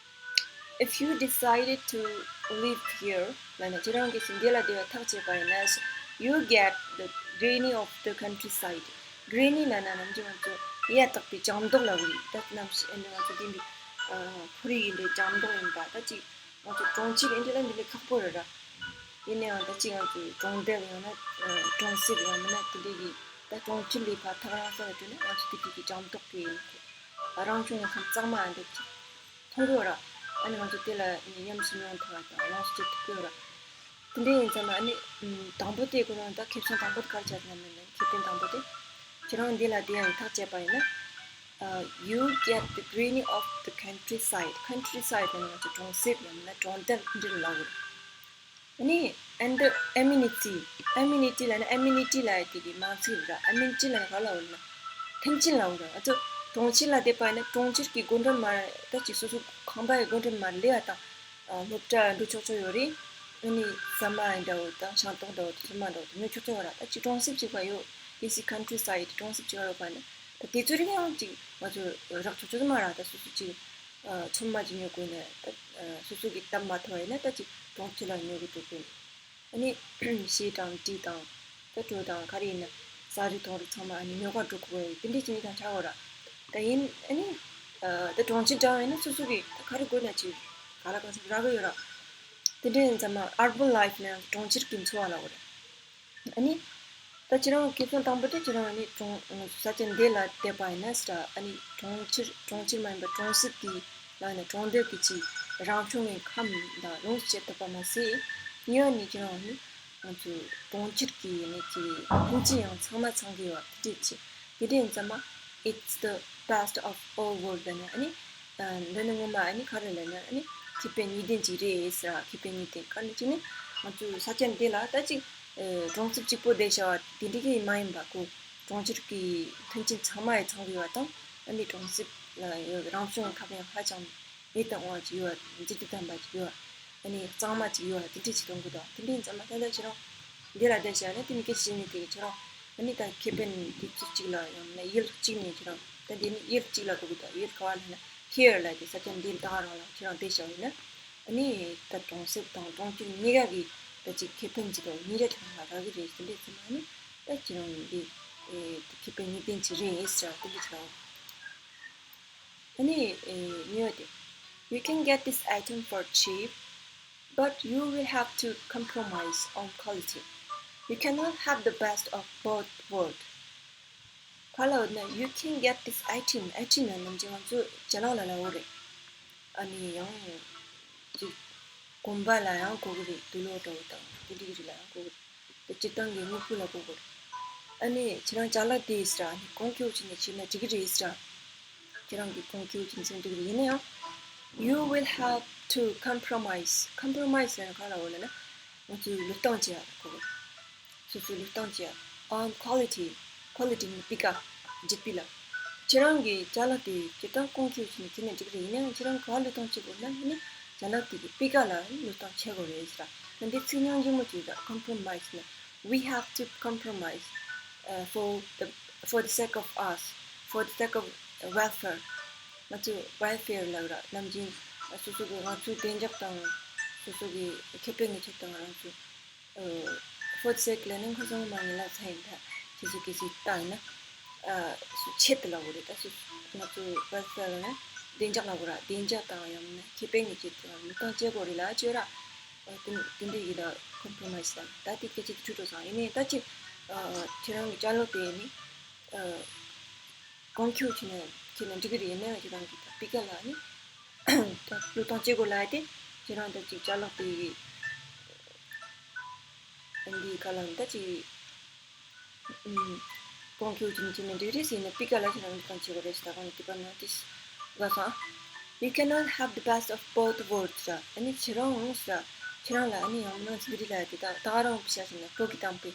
If you decided to live here, ལབ་ན་ཁྱེད་རང་གིས་འདི་ལ་བསྡད་པ་ཐག་བཅད་པ་ཡིན་ན། You get the greenery of the countryside. Greenery ལབ་ན་ནམ་རྒྱུན་ང་ཚོ་ཡ་དག་པའི་ལྗང་མདོག་ལབ་ཀྱི་རེད། ད་ནམ་ཞིག་ཨ་ནི་ང་ཚོ་འདི་འདི་ཨ་ཁོར་ཡུག་འདི་ལྗང་མདོག་ཡིན་པ། ད་ཅིག་ང་ཚོ་གྲོང་ཁྱེར་ཡིན་དུས་ལ་འདི་ལས་ཁག་པོ་རེད་ར། ཡིན་ནའང་ད་ཅིག་ང་ཚོ་གྲོང་རྡལ་ཡང་ན་གྲོང་གསེབ་ཡང་མིན་ན་དེ་འདྲའི་གི་ད་གྲོང་ཁྱེར་ལས་ཕར་ཐག་རིང་ས་ལ་འགྲོ་ན་ང་ཚོ་དེ་དུས་ཀྱི་ལྗང་མདོག་གི་རང་བྱུང་ཡོད་མཁན་གཙང་མ་འདི་ཅིག་མཐོང་གི་ཡོད་ར། ཨ་ནི་ང་ཚོ་དེ་ལ་ཉམས་སུ་མྱོང་ཐུབ་པ་དང་ལོངས་སུ་སྤྱོད་ཐུབ་ཀྱི་ཡོད་ར། དེ་འདྲ་ཡིན་ཙང་ན་ཨ་ནི་དང་པོ་དེ་ཁོ་རང་ད་ཁེ་བཟང་དང་པོ་དེ་ག་རེ་བྱས་ན་མིན་ན་ཁེ་ཕན་དང་པོ་དེ་ཁྱེད་རང་འདི་ལ་བསྡད་ཡ་ཐག་བཅད་པ་ཡིན་ན། Uh, you get the greenery of the countryside. Countryside ལབ་ན་ང་ཚོ་གྲོང་གསེབ་ཡང་མིན་ན་གྲོང་རྡལ་འདི་ལ་ལབ་ཀྱི་རེད། ཨ་ནི་and the amenity. Amenity ལབ་ན་amenity ལབ་ཡ་དེ་གི་མིང་ཚིག་རེད། Amenity ལབ་ན་ག་ལབ་ཀྱི་རེད་ན་མཐུན་རྐྱེན་ལབ་ཀྱི་རེད། ང་ཚོ་གྲོང་ཁྱེར་ལ་བསྡད་པ་ཡིན་ན་གྲོང་ཁྱེར་གྱི་སྒོ་འགྲམ་མར་ད་ཅིག་སོ་སོ་ཁང་པ་ཡི་སྒོ་འགྲམ་མར་སླེབས་པ་དང་། ཨ་སློབ་གྲྭ་འགྲོ་ཆོག་ཆོག་ཡོད་རེད། ཨ་ནི་ཟ་མ་ཡི་འདྲ་བོ་དང་ཤིང་ཏོག་འདྲ་བོ་དང་ཚོད་མ་འདྲ་བོ་དང་ཉོ་ཆོག་ཆོག་ཡོད་ར། ད་ཅིག་གྲོང་གསེབ་ཅིག་པ་ཡོད། This is countryside. གྲོང་གསེབ་ཅིག་པ་ཡོད་པ་ནི་ད་དེ་ཚོ་རིགས་ཡང་ཅིག་ང་ཚོ་རག་ཆོག་ཆོག་མ་ར། ད་སོ་སོ་ཅིག་ཨ་ཚོད་མ་ཅིག་ཉོ་དགོས་ན་ད་ཨ་སོ་སོ་གིས་བཏབ་མ་ཐུབ་པ་ཡིན་ན་ད་ཅིག་གྲོང་ཁྱེར་ལ་ཉོ་གི་འགྲོ་དགོས། ཨ་ནི་ཤེལ་དང་གྲི་དང་ད་གྲོ་དང་ག་རེ་ཡིན་ན་ཟ་རིགས་འཐུང་རིགས་ཚང་མ་ཨ་ནི་ཉོ་གར་འགྲོ་དགོས་པ་ཡིན། དེ་འདྲས་ཅིག་ནི་ད་ཆགས་ཡོད་ར། ད་ཡིན་ཨ་ནི་ཨ་ད་གྲོང་ཁྱེར་འདྲ་བ་ཡིན་ན་སོ་སོ་གིས་ད་ག་རེ་དགོས་ན་ཅིག་ག་ལ་གང་འཚམ་རག་གི་ཡོད་ར། དེ་འདྲ་ཡིན་ཙང་མ་urban life ནི་གྲོང་ཁྱེར་གྱི་འཚོ་བ་ལབ་དགོས་རེད། ཨ་ནི། ད་ཁྱེད་རང་ཁེ་བཟང་དང་པོ་དེ་ཁྱེད་རང་ཨ་ནི་གྲོང་ས་ཆ་འདི་ལ་བསྡད་པ་ཡིན་ན་ཟེར། ཨ་ནི་གྲོང་ཁྱེར་གྲོང་ཁྱེར་མ་ཡིན་པ་གྲོང་གསེབ་ཀྱི་ལ་ནི་གྲོང་རྡལ་གྱི་ཅིག་རང་བྱུང་གི་ཁམས་དང་ལོངས་སྤྱད་ཐུབ་པ་མ་ཟད། གཉིས་པ་ནི་ཁྱེད་རང་ཨ་ནི་ང་ཚོའི་གྲོང་ཁྱེར་གྱི་ནི་ཅིག་མཐུན་རྐྱེན་ཡང་ཚང་མ་ཚང་གི་ཡོད་པ་དེ་འདྲས་ཅིག་དེ་འདྲས་ཡིན་ཙང་མ། It's the best of all world ལབ་ན་ཨ་ནི། ཨ་འདི་ནི་ངོ་མ་ཨ་ནི་ག་རེ་ལབ་ན་ཨ་ནི་ཁེ་ཕན་གཉིས་ལྡན་ཅིག་རེད་ཟེར། ཁེ་ཕན་གཉིས་ལྡན་ག་རེ་ཅིག་ནི་ང་ཚོའི་ས་ཆ་འདི་ལ་ད་ཅིག་ཨ་གྲོང་གསེབ་གཅིག་པོ་བསྡད་བྱ་བ་དེ་འདྲ་གི་མ་ཡིན་པ་ཁོ་གྲོང་ཁྱེར་གྱི་མཐུན་རྐྱེན་ཚང་མ་ཡང་ཚང་གི་ཡོད་པ་དང་ཨ་ནི་གྲོང་གསེབ་ལ་ཡོད་རང་བྱུང་ཁམས་ཡང་ཧ་ཅང་མེད་དུ་འོང་བ་ཅིག་ཡོད་པ། མཛེས་སྡུག་ལྡན་པ་ཅིག་ཡོད་པ། ཨ་ནི་གཙང་མ་ཅིག་ཡོད་པ་དེ་འདྲ་ཅིག་གཏོང་གི་འདུག་དེ་འདྲ་ཡིན་ཙང་མ་ད་ལྟ་ཁྱེད་རང་འདི་ལ་བསྡད་བྱས་ནས་དེ་མི་སྐད་ཆ་བཤད་ནས་དེ་ཁྱེད་རང་ཨ་ནི་ད་ཁེ་ཕན་དེ་ཚོ་གཅིག་ལ་ཡང་ན་ཡུལ་གཅིག་ནས་ཁྱེད་རང་ད་འདི་ནི་ཡུལ་གཅིག་ལ་གོ་གི་འདུག་ཡུལ་ག་བ་ལ་ན་here ལ་དེ་ས་ཆ་འདི་ད་ག་རང་ལ་ཁྱེད་རང་བསྡད་བྱས་ཡིན་ན་ཨ་ནི་ད་གྲོང་གསེབ་དང་གྲོང་ཁྱེར་གཉིས་ཀ་གི་ད་ཅིག་ཁེ་ཕན་ཅིག་དང་གཉིས་ཀ་ཁྱེད་རང་ལ་རག་གི་རེད། དེ་འདྲ་ཡིན་ཙང་མ་ཨ་ནི་ད་ཁྱེད་རང་འདི་ཨེ་ཁེ་ཕན་གཉིས་ལྡན་ཅིག་རེད་ཟེར་དེ་འདྲ་ཁྱེད་རང་། ཨ་ནི་ཨེ་གཉིས་པ་དེ། You can get this item for cheap, but you will have to compromise on quality. You cannot have the best of both worlds. ག་ལབ་ན། You can get this item. Item ལབ་ནམ་རྒྱུན་ང་ཚོ་ཅ་ལག་ལ་ལབ་ཡོད་རེད། ཨ་ནི་ཡང་ཅིག་གོན་པ་ལ་ཡང་གོ་གི་རེད། དུག་ལོག་འདྲ་བོ་དང་དེ་འདྲ་གི་རིགས་ལ་ཡང་གོ་གི་རེད། སྤྱིར་བཏང་གི་དངོས་པོ་ལ་གོ་དགོས། ཨ་ནི་ཁྱེད་རང་ཅ་ལག་དེ་ཟེར་ཨ་ནི་གོང་ཁེ་པོ་བྱས་ནས་བྱས་ན་འགྲིག་གི་རེད་ཟེར། ཁྱེད་རང་གིས་གོང་ཁེ་པོ་བྱས་ནས་བྱས་ན་འགྲིག་གི་རེད། ཡིན་ན་ཡང་you will have to compromise. Compromise ལབ་ན་ག་ལ་འོ་ལབ་ན་ང་ཚོས་བློས་གཏོང་བྱེད་ཡ་གོ་དགོས། སོ་སོས་བློས་གཏོང་བྱེད་ཡ། On quality. Quality ནི་སྤུས་ཀ། སྒྲིག་པ་ལ། ཁྱེད་རང་གི་ཅ་ལག་དེ་སྤྱིར་བཏང་གོང་ཁེ་པོ་བྱས་ནས་ཁྱེར་ན་འགྲིག་རེད། ཡིན་ན་ཡང་ཁྱེད་རང་ག་བ་བློས་གཏོང་བྱེད་དགོས་ན་ནི་ཅ་ལག་དེ་གི་སྤུས་ཀ་ལ་བློས་གཏོང་བྱེད་དགོས་རེད་ཟེར། ད་འདི་ཚིག་ཉུང་ཉུང་མོ་ཅིག་རེད། Compromise ནི། We have to compromise, uh, for the, for the sake of us, for the sake of welfare. ང་ཚོའི་welfare ལབ་ར། ནམ་རྒྱུན་སོ་སོ་གི་ང་ཚོའི་བདེ་འཇགས་དང་སོ་སོ་གི་ཁེ་ཕན་གྱི་ཆེད་དུ་ང་རང་ཚོ་ཨ་for the sake ལབ་ན་ཁོ་ཚོ་མ་ངེས་ལབ་ཚ་ཡིན་ད། ཁྱེད་ཚོ་གལ་སྲིད་ལྟ་ཡིན་ན། ཨ་སུ་ཆེད་དུ་ལབ་དགོས་རེད། ད་སུ་ང་ཚོ་welfare ལབ་ན་བདེ་འཇགས་ལབ་དགོས་ར། བདེ་འཇགས་དང་ཡང་མིན་ན་ཁེ་ཕན་གྱི་ཆེད་དུ་ཡང་མི་གཏོང་བྱེད་དགོས་རེད་ལབ་བྱོས་ར། དེ་དེ་འདྲ་ཡིན་ལ་ཁོམ་པྲོ་མའི་སི་དང་ད་དེ་སྐད་ཆ་དེ་འཁྲུལ་འགྲོ་སོང་། ཡིན་ནའི་ད་ཅི་ཁྱེད་རང་གི་ཅ་ལག་དེ་ནི་གོང་ཁེ་བོ་བྱས་ན་བྱས་ན་འགྲིག་གི་རེད། ཡིན་ནའི་ཁྱེད་རང་གི་ད་པི་ཀ་ལ་ནི་ད་བློས་གཏོང་བྱེད་དགོས་ལ་དེ་ཁྱེད་རང་ད་ཅིག་ཅ་ལག་དེ་འདི་ག་ལ་ནི་ད་ཅིག་གོང་ཁེ་བོ་བྱས་ན་འགྲིག་རེད་ཟེར་ནས་པི་ཀ་ལ་ཁྱེད་རང་གི་གང་བྱེད་དགོས་རེད་ཟེར། ད་གང་གི་པ་ན་དེ་དགའ་སོང་། You cannot have the best of both worlds ར། ཨ་ནི་ཁྱེད་རང་ངོ་ཟེར་ཁྱེད་རང་ལ་ཨ་ནི་ཡང་མིན་ན་ཚིག་རིགས་ལ་དེ་ད་ད་རང་བྱ་ཞིག་ན་བོད་ཀྱི་གཏམ་དཔེ་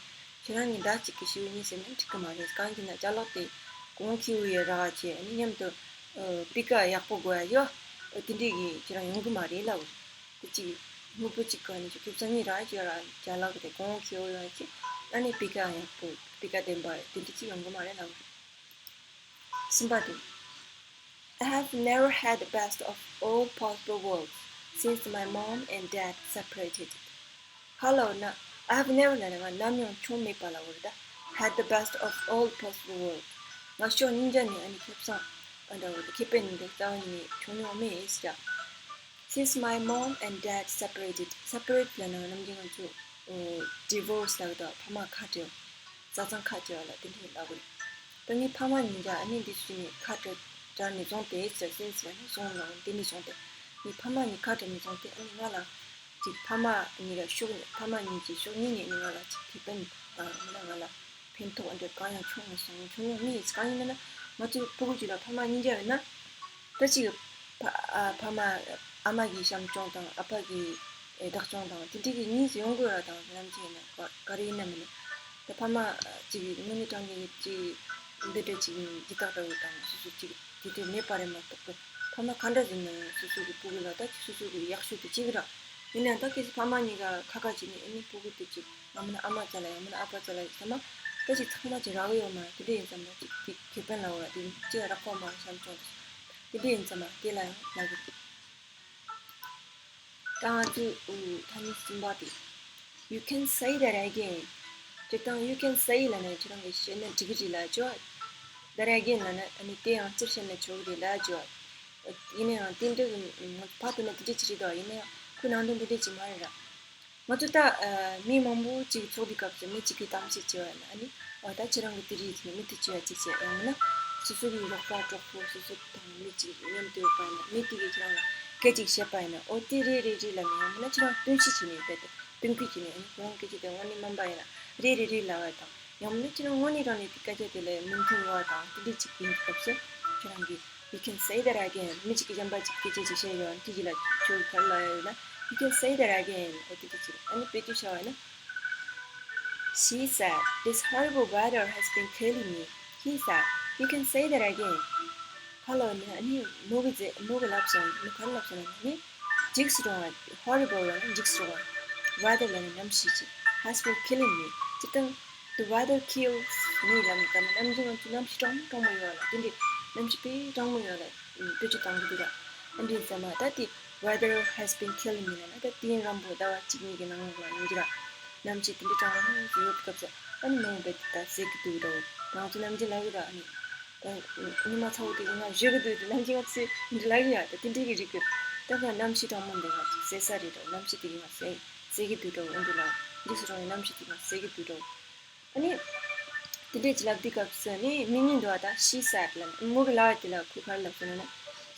ཁྱེད་རང་གི་ཟླ་གཅིག་གི་ཤི་བོ་གཉིས་ཟེར་ན་འགྲིག་གི་མ་རེད། གང་གི་ན་ཅ་ལག་དེ་གོང་ཁེ་བོ་ཡི་རག་བྱས་ཨ་ནི་མཉམ་དུ་པི་ཀ་ཡག་པོ་དགོས་ཡ་ཡོད། དེ་འདྲས་ཀྱི་ཁྱེད་རང་ཡོང་གི་མ་རེད་ལབ། དེ་གཅིག་དངོས་པོ་གཅིག་ག་ནས་ཁྱོད་ཁེ་བཟང་གཉིས་རག་ཡོད་ར། ཅ་ལག་དེ་གོང་ཁེ་བོ་ཡོད་ཅིག་ཨ་ནི་པི་ཀ་ཡག་པོ་པི་ཀ་ལྡན་པ་དེ་འདྲས་གཅིག་ཡོང་གི་མ་རེད་ལབ། གསུམ་པ་དེ། I have never had the best of all possible worlds since my mom and dad separated. ག་ལབ་ན། I have never ལབ་ན་ང་ནམ་ཡང་བྱུང་མེད་པ་ལབ་པ་རེད་ད། Had the best of all possible worlds. ང་ཕྱོགས་གཉིས་ཆ་ནས་ཨ་ནི་ཁེ་བཟང་ཨ་འདྲ་བོ་དེ་ཁེ་ཕན་འདི་རྩ་བ་ཉིད་ནས་བྱུང་མྱོང་མེད་ཟེར། Since my mom and dad separated. Separate ལབ་ན་ནམ་རྒྱུན་ང་ཚོ་divorce ལབ་ཀྱི་འདུག་ཕ་མ་ཁ་བྲལ། བཟའ་ཚང་ཁ་བྲལ་བ་ལ་དེ་འདྲ་ལབ་དགོས་རེད། ད་ངའི་ཕ་མ་གཉིས་ཀ་ཨ་ནི་འདི་ཚོ་ནས་ཁ་བྲལ་བྲལ་ནས་བཟུང་སྟེ་ཟེར། སེམས་ཟེར་ནས་བཟུང་ལ་འདི་ནས་བཟུང་སྟེ། ངའི་ཕ་མ་གཉིས་ཁ་བྲལ་ནས་བཟུང་སྟེ་ཨ་ནི་ང་ལ་ཅིག་ཕ་མ་གཉིས་ཀ་ཕྱོགས་ཕ་མ་གཉིས་ཀྱི་ཕྱོགས་གཉིས་ནས་ནི་ང་ལ་ཅིག་ཁེ་ཕན་ཨ་མིན་ན་ང་ལ་ཕན་ཐོགས་འདྲ་གང་ཡང་བྱུང་མ་སོང་། བྱུང་མྱོང་མེད། གང་ཡིན་ན་ང་ཚོའི་ཕྲུ་གུ་ཅིག་ལ་ཕ་མ་གཉིས་ཀ་ཡོད་ན། ད་ཅིག་ཕ་ཨ་ཕ་མ་ཨ་མ་གི་བྱམས་སྐྱོང་དང་ཨ་ཕ་གི་བདག་སྐྱོང་དང་དེ་འདྲ་གི་གཉིས་སུ་ཡོང་དགོས་ར། དང་ནམ་རྒྱུན་ཡིན་ན་ག་ག་རེ་ཡིན་ན་མིན་ན། ད་ཕ་མ་ཅིག་དངོས་གནས་དྲང་གནས་ཅིག་འདི་འདྲ་ཅིག་འདི་དག་འདྲ་བོ་དང་སོ་སོ་ཅིག་དེ་འདྲ་མེད་པ་རེད་མ་གཏོགས་པ། ཕ་མ་ག་འདྲ་ཟིན་ན་སོ་སོ་གི་ཕྲུ་གུ་ལ་ད་ཅིག་སོ་སོ་གི་ཡག་ཤོས་དེ་ཅིག་ར། ཡིན་ན་ད་གལ་སྲིད་ཕ་མ་གཉིས་ཀ་ཁ་ཁ་བྱས་ནས་ཨ་ནི་ཕྲུ་གུ་དེ་ཅིག་ཡང་མིན་ན་ཨ་མ་རྩ་ལ་ཡང་མིན་ན་ཨ་ཕ་རྩ་ལ་ཡོད་ཚང་མ་ད་ཅིག་ཚང་མ་ཅིག་རག་གི་ཡོད་མ་རེད། དེ་འདྲ་ཡིན་ཙང་ད་ཅིག་དེ་ཁེ་ཕན་ལ་འོ་ར་དེ་ཅིག་རག་གོ་མ་བྱམས་སྐྱོང་དེ་དེ་འདྲ་ཡིན་ཙང་མ་དེ་ལ་ཡང་ལབ་གི་འདུག་ད་ང་ཚོའི་ཐ་སྙད་གསུམ་པ་དེ། You can say that again. སྤྱིར་བཏང་you can say ལབ་ན་ཁྱེད་རང་གིས་བཤད་ན་འགྲིག་གི་རེད་ལབ་ཀྱི་ཡོད། That again ལབ་ན་ཨ་ནི་དེ་ཡང་སྤྱིར་བཤད་ན་ཆོག་གི་རེད་ལབ་ཀྱི་ཡོད། ཡིན་ན་ཡང་དེ་འདྲ་གི་ང་ཚོ་ཕར་འདོན་ན་དེ་འདྲ་ཅིག་རེད་དོ། ཡིན་ན་ཡང་ཁོའི་ནང་དོན་དེ་འདྲ་ཅིག་མ་རེད་ར། ང་ཚོ་ད་ཨ་མི་མང་པོ་ཅིག་ཚོགས་དུས་སྐབས་སུ་མི་གཅིག་གིས་གཏམ་བཤད་བྱས་པ་ཡིན་ན་ཨ་ནི་ཨ་ད་ཁྱེད་རང་གིས་དེ་རེད་ཟེར་ནས་མི་དེ་བྱས་པ་ཅིག་བྱས། ཡང་མིན་ན་སོ་སོ་གི་རོགས་པ་གྲོགས་པོ་སོ་སོ་དང་མི་གཅིག་མཉམ་དུ་ཡོད་པ་ཡིན་ན་མི་དེ་གིས་ཁྱེད་རང་ལ་སྐད་ཅིག་བཤད་པ་ཡིན་ན་ཨོ་དེ་རེད་རེད་རེད་ལབ་ནས། ཡང་མིན་ན་ཁྱེད་རང་སྟོན་བཤད་བྱས་ནས་རྦད་དེ་སྟོན་སྐུལ་བྱས་ནས་ཨ་ནི་ཁོ་རང་སྐད་ཆ་དེ་དངོས་གནས་སྨན་པ་ཡིན་ན་རེད་རེད་རེད་ལབ་པ་དང་། ཡང་མིན་ན་ཁྱེད་རང་དངོས་གནས་དྲང་གནས་དེ་སྐད་ཆ་དེ་ལ་མོས་མཐུན་ཡོད་པ་དང་དེ་འདྲ་ཅིག་ཡིན་སྐབས་སུ་ཁྱེད་རང་གིས You can say that again. མི་གཅིག་གིས་གཞན་པ་གཅིག་སྐད་ཆ་ཅིག་བཤད་ཡོད་དེ་གཅིག་ལ་ཁྱོད་ག་རེ་ལབ་ཡོད་ན། You can say that again. ཨོ་དེ་འདྲ་ཅིག་ཨ་ནི་དཔེ་བསྡུས་བྱ་བ་ཡིན་ན། She said, "This horrible weather has been killing me." He said, "You can say that again." ག་ལབ་ན་ཨ་ནི་མོ་གི་རྫས་མོ་གི་ལབ་སོང་། མོ་ག་རེ་ལབ་སོང་ལབ་ན་ཨ་ནི་འཇིགས་སུ་རུང་བ། Horrible ལབ་ན་འཇིགས་སུ་རུང་བ། Weather ལབ་ན་གནམ་གཤིས་ཅིག Has been killing me. སྤྱིར་བཏང་the weather kills me ལབ་ན་ད་ནམ་རྒྱུན་ང་ཚོ་གནམ་གཤིས་གྲང་མོ་གྲང་མོ་ཡོད་ལ་དེ་འདྲའི་གནམ་གཤིས་དཔེ་གྲང་མོ་ཡོད་ལ་དཔེ་ཆ་གཏོང་གི་འདུག་ལ། ཨ་འདྲའི་ཟེར་མ་ད་དེ་weather has been killing me ལབ་ན་ད་དུས་ཡུན་རིང་པོ་ཟླ་བ་གཅིག་གཉིས་ཀྱི་ནང་ལ་ཡིན་གྱི་ར། གནམ་གཤིས་དེ་འདྲའི་གྲང་མོ་ཞིག་ཡོད་སྐབས་སུ་ཨ་ནི་མོ་བས་དེ་ད་ཟེར་གི་འདུག་ར། ང་ཚོ་ནམ་རྒྱུན་ལབ་གི་ར། ཨ་ནི་ད་ཉི་མ་ཚ་བོ་དེ་ཡིན་ན་བཞུ་གི་འདུག་དེ་ནམ་རྒྱུན་ང་ཚོས་འདི་ལབ་གི་ཡ། ད་དེ་འདྲའི་གི་རིགས་གི་ད་ང་གནམ་གཤིས་གྲང་མོ་འདི་ང་ཚོས་ཟེར་ས་རེད་ར། གནམ་གཤིས་དེ་གི་ང་ཟེར་ཟེར་གི་འདུག་ར། འོ་འདི་ལ་འདི་སུ་རང་གི་གནམ་གཤིས་དེ་ང་ཟེར་གི་འདུག་ར། ཨ་ནི། དེ་འདྲས་ཅིག་ལབ་དུས་སྐབས་སུ་ནི་མི་གཉིས་འདུག་བ། ད་she said ལབ་མོ་གི་ལབ་པ་དེ་ལ་ཁོས་ག་རེ་ལབ་སོང་ན།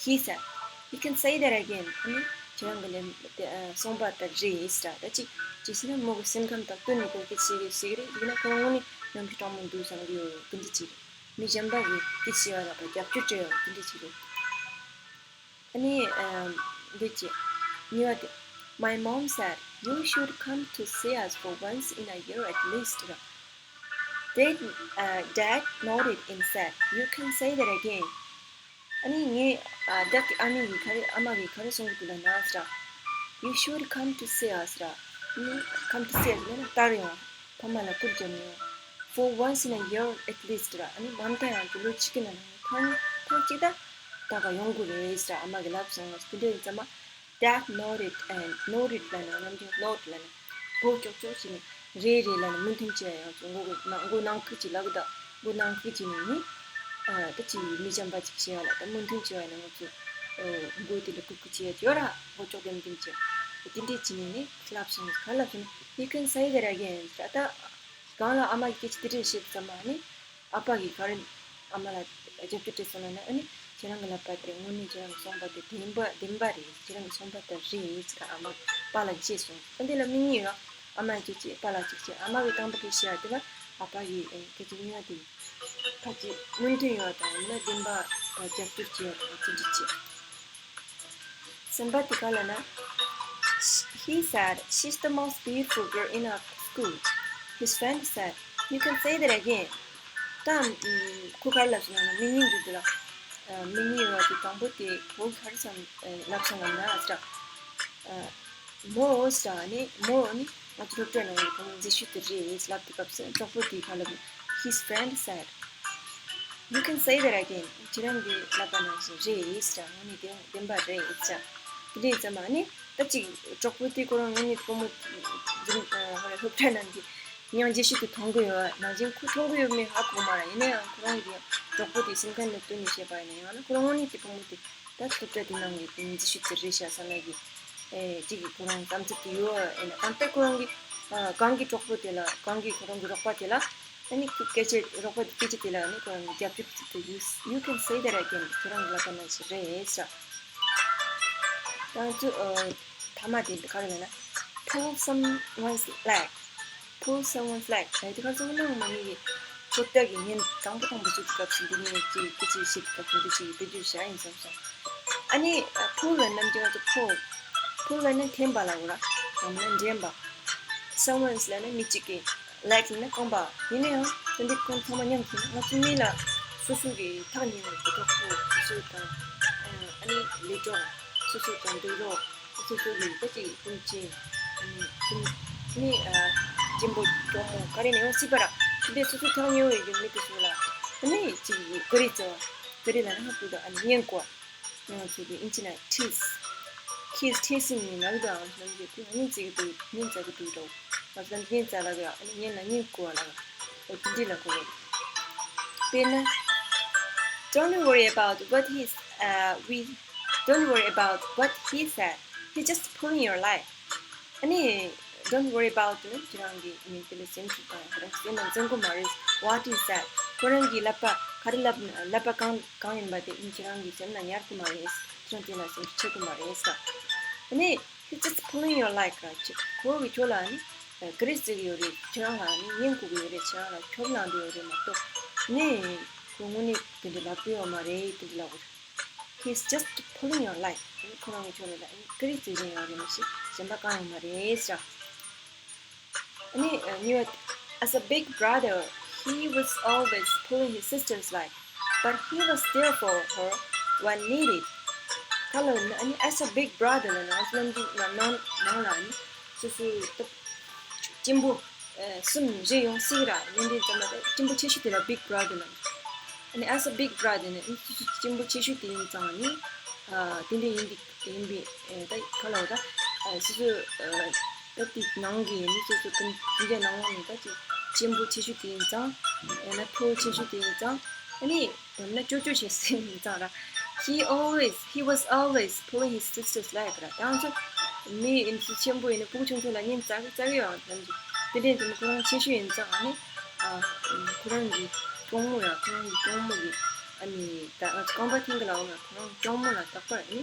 He said, "You can say that again." ཨ་ནི་ཁྱེད་རང་གི་ལན་དེ་ཨ་གསུངས་པ་ལྟར་རེད་ཟེར། ད་ཅིག་ཅི་ཟེར་ན་མོ་གི་སེམས་ཁམས་དང་བསྟུན་ནས་ཁོ་སྐད་ཆ་བཤད་གི་རེད། ཡིན་ན་ཁོ་རང་ངོ་ནས་ནམ་རྒྱུན་གྲང་མོ་འདུག་བསམ་གི་ཡོད། དེ་འདྲ་ཅིག་རེད། མི་གཞན་པ་གི་སྐད་ཆ་བཤད་པ་ལ་རྒྱབ་སྐྱོར་སྤྲད་ཡོད། དེ་འདྲ་ཅིག་རེད། ཨ་ནི་ཨམ་འདི་ཅི། གཉིས་པ་དེ། My mom said, "You should come to see us for once in a year at least." ར། Dad, uh, Dad nodded and said, "You can say that again." ཨ་ནི་ངས་ཨ་བདག་གི་ཨ་མས་གི་ག་རེ་ཨ་མ་གིས་ག་རེ་གསུང་གི་འདུག་ལབ་ན་ཟེར། You should come to see us ར། ཨ་ནི་come to see us ལབ་ན་ལྟ་རུ་ཡོང་། ཕ་མ་ལ་སྐུར་བརྒྱབ་ནས་ཡོང་། For once in a year at least ར། ཨ་ནི་མ་མཐའ་ཡང་དུ་ལོ་གཅིག་གི་ནང་ནས་ཐེངས་ཐེངས་གཅིག་ད་ད་ག་ཡོང་དགོས་རེད་ཟེར་ཨ་མ་གིས་ལབ་སོང་ཟེར། དེ་འདྲ་ཡིན་ཙང་མ། Dad nodded and nodded ལབ་ན་ནམ་རྒྱུན་nod ལབ་ན་མགོ་ཀྱོག་ཀྱོག་བྱས་ནས་རེད་རེད་ལབ་ནས་མོས་མཐུན་བྱེད་ཡ། ཡང་ཚོ་མགོ་གི་མགོ་ནང་ཁུག་ཅིག་ལབ་གི་ད་མགོ་ནང་ཁུག་བྱས་ནས་ནི་ཨ་ད་ཅི་མི་གཞན་པ་ཅིག་བྱེད་ཡ་ལ་ད་མོས་མཐུན་བྱེད་ཡ་ན་ང་ཚོ་མགོ་དེ་ལ་ཀུ་ཀུ་བྱེད་ཡ་ཅིག་ཡོད་ར། མགོ་ཀྱོག་དེ་མོས་མཐུན་བྱེད། དེ་འདྲས་བྱས་ནས་ནི་ལབ་སོང་། ག་ལབ་སོང་ན། You can say that again. ད་ལྟ་གང་ལ་ཨ་མ་གིས་སྐད་ཆ་དེ་འདྲས་བཤད་ཙམ་མ་ནི། ཨ་ཕ་གིས་ག་རེ་ཨ་མ་ལ་རྒྱབ་སྐྱོར་སྤྲད་སོང་ལབ་ན། ཨ་ནི་ཁྱེད་རང་གི་ལབ་པ་དེ་དངོས་གནས་ཁྱེད་རང་གི་གསུངས་པ་དེ་བདེན་པ་བདེན་པ་རེད། ཁྱེད་རང་གི་གསུངས་པ་དེ་རེད་ཟེར་ཨ་མ་པཱ་ལགས་ཀྱིས་བཤད་སོང་། ཨ་འདི་ལ་མིག་གཉིས་ཡོད། ཨ་མ་གཅིག་བྱས། པཱ་ལགས་གཅིག་བྱས། ཨ་མ་གིས་དང་པོ་གི་བཤད་པ་དེ་ལ་ཨ་ཕ་གིས་ཨེ་སྐད་ཆ་གཉིས་པ་དེ་ཕལ་ཆེར་མོས་མཐུན་ཡོད་དང་ཡང་ན་བདེན་པ་རྒྱབ་སྐྱོར་བྱས་ཡོད་དང་ཅི་འདྲ་བྱས། གསུམ་པ་དེ་ག་ལབ་ན། He said, "She's the most beautiful girl in our school." His friend said, "You can say that again." ད་ཁོ་ག་རེ་ལབ་སོང་ན། མིག་གཉིས་འདི་དེ་ལ་མིག་གཉིས་ཡོད་པ་དེ་དང་པོ་དེ་ཁོ་ག་རེ་བསམ་ལབ་སོང་ལབ་ན། ཨ་ཙི་ར། མོ་ཟེར་ནི་མོ་ནི་ང་ཚོ་སློབ་གྲྭ་ནང་གི་བུ་མོ་མཛེས་ཤོས་དེ་རེད་ལབ་དུས་སྐབས་སུ་གྲོགས་པོ་དེས་ག་ལབ། His friend said, "You can say that again." ཁྱེད་རང་གིས་ལབ་པ་ནང་བཞིན་རེད་ཟེར། དངོས་གནས་བདེན་བདེན་པ་རེད་ཟེར། དེ་འདྲས་ཙམ་མ་ནི་ད་ཅིག་གྲོགས་པོ་དེ་ཁོ་རང་དངོས་གནས་བུ་མོ་འཛིན་ཧོ་ལ་སློབ་གྲྭ་ནང་གི་མྱང་རྗེས་ཤུལ་དུ་མཐོང་གི་ཡོད་ནང་བཞིན་ཁོ་མཐོང་གི་ཡོད་མེད་ཧ་གོ་མ་རེད། ཡིན་ན་ཡང་ཁོ་རང་གི་གྲོགས་པོ་དེ་སེམས་ཁ་ནས་བཏོན་ནས་བཤད་པ་ཡིན་ན། ཡང་ན་ཁོ་རང་དངོས་གནས་དེ་བུ་མོ་དེ་ད་སློབ་གྲྭ་དེ་ནང་གི་དེ་མཛེས་ཤོས་དེ་རེད་ཤག་བསམ་ཡག་གི་ཨེ་གཅིག་གི་ཁོ་རང་བསམ་ཚུལ་དེ་ཡོད་ཨེ་ན། ད་ལྟ་ཁོ་རང་གི་ཨ་གང་གི་གྲོགས་པོ་དེ་ལ་གང་གི་ཁོ་རང་གི་རོགས་པ་དེ་ལ་ཨ་ནི་སྐད་ཆ་རོགས་པ་དེ་སྐད་ཆ་དེ་ལ་ཨ་ནི་ཁོ་རང་གི་རྒྱབ་སྐྱོར་ཚུལ་དེ། You, you can say that again. ཁྱེད་རང་གི་ལབ་པ་ནང་བཞིན་རེད་ཤག་ད་ང་ཚོ་ཨ་མཐའ་མ་དེ་ག་རེ་ལབ་ན། Pull someone's leg. Pull someone's leg. ཨེ་དེ་ག་ཚོ་ནང་མ་ངེས་ཀྱི་ཚོད་ལྟ་གི་ཉིན་དང་པོ་དང་པོ་ཚོད་སྐབས་སུ་འདི་ནས་ཅིག་སྐད་ཆ་བཤད་སྐབས་སུ་འདི་ཅིག་དེ་འདྲ་བྱ་ཡིན་བསམ་སོང་། ཨ་ནི་pull ལབ་ན་ཅི་ང་ཚོ་pull. Pull ལབ་ན་འཐེན་པ་ལ་གོ་ར། ཡང་ན་འདྲེན་པ། Someone's ལབ་ན་མི་གཅིག་གི། Leg ལབ་ན་རྐང་པ། ཡིན་ན་ཡང་དེ་འདྲ་ཁོང་ཚང་མ་མཉམ་དུ་ང་ཚོ་མི་ལ་སོ་སོ་གི་ཐག་ཉེ་བའི་གྲོགས་པོ་སོ་སོ་དང་ཨ་ནི་ལས་གྲོགས་སོ་སོ་དང་འདུག་རོགས། སོ་སོ་གི་ད་ཅིག་སྤུན་མཆེད། ཨ་ནི་སྤུན་ནི་ཨ་གཅེན་པོ་གྲོགས་མོ་ག་རེ་ནས་ཡང་སྲིད་པ་ར། དེ་འདྲའི་སོ་སོ་ཐག་ཉེ་བའི་གི་མི་དེ་ཚོ་ལ་ཨ་ནི་ཅིག་ཀུ་རེ་རྩེ་བ། ཀུ་རེ་ལབ་ན་ཧ་གོ་ད། ཨ་ནི་བསྙེན་བཀུར། ང་ཚོ་གི་ཨིན་ཇི་ནང་tease། tease tease ནི་ང་གི་དང་ཨང་ལམ་གི་ཁོ་བསྙེན་བྱེད་ཀྱི་འདུག་བསྙེན་བྱ་གི་འདུག་རོ། ང་ཚོ་ལ་བསྙེན་བྱ་ལ་གི་ཨ་ནི་བསྙེན་ལ་བསྙེན་བཀུར་བ་ལ་གི་ཨོ་དེ་འདྲ་ལ་གོ་རེད། དཔེར་ན། Don't worry about what he's, uh, we, don't worry about what he said. He's just pulling your leg. ཨ་ནི། Don't worry about ནི་ཁྱེད་རང་གི་མི་དེ་ལ་སེམས་ཤུགས་དང་ཁྱེད་རང་སེམས་ལ་འཛིན་དགོས་མ་རེད། What he said. ཁོ་རང་གིས་ལབ་པ་ག་རེ་ལབ་ན་ལབ་པ་གང་གང་ཡིན་པ་དེ་ནི་ཁྱེད་རང་གི་སེམས་ལ་ཉར་དགོས་མ་རེད། ཁྱེད་རང་དེ་ལ་སེམས་ཤུགས་ཆེ་དགོས་མ་རེད་ཟེར། ཨ་ནི། He's just pulling your leg. ཁོ་གིས་ཁྱོད་ལ་ནི་ཀུ་རེ་རྩེ་གི་ཡོད་རེད། ཁྱེད་རང་ལ་ནི་བསྙེན་བཀུར་གི་ཡོད་རེད། ཁྱེད་རང་ལ་ཁྱོད་ལངས་འདོད་ཡོད་རེད་མ་གཏོགས་ནི་ཁོ་དངོས་གནས་དེ་འདྲ་ལབ་གི་ཡོད་མ་རེད། དེ་འདྲ་ལབ་གི་རེད། He's just pulling your leg. ཁོ་རང་གིས་ཁྱོད་ལ་ཀུ་རེ་རྩེ་བཞིན་ཡོད་རེད་མ་གཞི་གཞན་པ་གང་ཡང་མ་རེད་ཟེར། ཨ་ནི་གཉིས་པ། As a big brother, he was always pulling his sister's leg, but he was there for her when needed. ག་ལ་ཨ་ནི་as a big brother ལ་ནང་ལམ་གྱི་ནང་ནང་ལ་ཨ་ནི་སོ་སོའི་ད་གཅེན་པོ་གསུམ་བཞི་ཡོང་སྲིད་ར། ཡིན་དུས་ཙམ་ལ་ད་གཅེན་པོ་ཆེ་ཤོས་དེ་ལ་big brother ལ། ཨ་ནི་as a big brother ནི་ཨ་ནི་སོ་སོ་གཅེན་པོ་ཆེ་ཤོས་དེ་ཡིན་ཙང་ནི་དེ་འདྲ་ཡིན་དུས་ཡིན་པའི་ད་ག་ལ་ད་སོ་སོ་ད་དེ་ནང་གི་ནི་སོ་སོ་ཀུན་ཀུན་ཀྱང་ནང་ལོགས་ནས་ད་ཅིག་གཅེན་པོ་ཆེ་ཤོས་དེ་ཡིན་ཙང་། ཡང་ན་ཕོ་ཆེ་ཤོས་དེ་ཡིན་ཙང་། ཨ་ནི་ཡང་ན་ཅོ་ཅོ་བྱེད་སྲིད་ཡིན་ཙང་ར། He always, he was always pulling his sister's leg ར། ད་ང་ཚོ་མི་ཡིན་ཚུལ་ཆེན་པོ་ཡིན་ན་སྤུ་གུ་ཆུང་ཆུང་ལ་གཉེན་བཙལ་གི་བཙལ་གི་ཡོད་ལབ་ཀྱི། དེ་འདྲའི་དེ་ནི་ཁོ་རང་ཆེ་ཤོས་ཡིན་ཙང་། ཨ་ནི་ཨ་ཁོ་རང་གི་གྲོགས་མོ་ར། ཁོ་རང་གི་གྲོགས་མོ་གི་ཨ་ནི་ད་ང་ཚོ་རྐང་པ་འཐེན་གི་ལ་འོང་ན་ཁོ་རང་གྲོགས་མོ་ལ་རྟག་པར་ཨ་ནི་